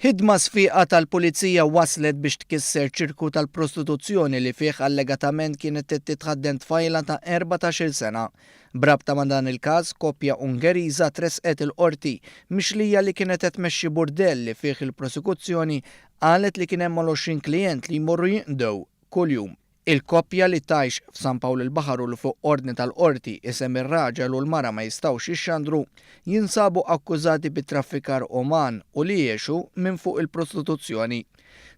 Ħidma sfiqa tal-Pulizija waslet biex tkisser ċirku tal-prostituzzjoni li fih allegatament kienet qed titħaddem tfajla ta' 14-il sena. B'rabta ma' dan il-każ, koppja Ungeriża tressqet il-Qorti mixlija li kienet qed tmexxi burdell li fih il-prosekuzzjoni qalet li kien hemm mal-20 klijent li jmorru jinqdew kuljum. Il-koppja li tgħix f'San Pawl il-Baħar u li fuq ordni tal-Qorti isem ir-raġel u l-mara ma jistgħux jixxandru, jinsabu akkużati bi traffikar uman u li għexu minn fuq il-prostituzzjoni.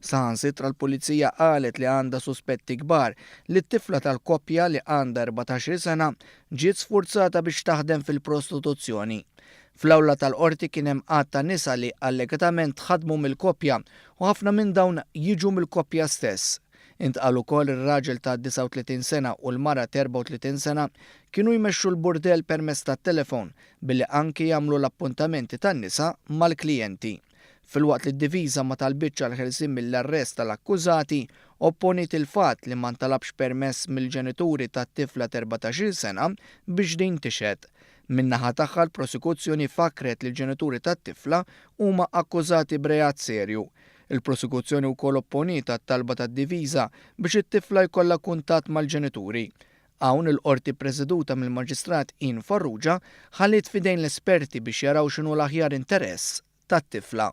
Saħansitra l-Pulizija qalet li għandha suspetti kbar li t-tifla tal-koppja li għandha 14-il sena ġiet sfurzata biex taħdem fil-prostituzzjoni. Fl-awla tal-Qorti kien hemm għadd ta' nisa li allegatament ħadmu mill-koppja u ħafna minn dawn jiġu mill-koppja stess. Intqal ukoll li r-raġel ta' 39 sena u l-mara t'34 sena kienu jmexxu l-burdell permezz tat-telefon billi anki jagħmlu l-appuntamenti tan-nisa mal-klijenti. Filwaqt li d-difiża ma talbitx għall-ħelsien mill-arrest tal-akkużati, opponiet il-fatt li ma ntalabx permess mill-ġenituri tat-tifla t'14-il sena biex din tixhed. Min-naħa tagħha l-prosekuzzjoni fakkret li l-ġenituri tat-tifla huma akkużati b'reat serju. Il-prosekuzzjoni wkoll opponiet għat-talba tad-difiża biex it-tifla jkollha kuntatt mal-ġenituri. Hawn il-Qorti ppreseduta mill-Maġistrat Ian Farrugia ħalliet f'idejn l-esperti biex jaraw x'inhu l-aħjar interess tat-tifla.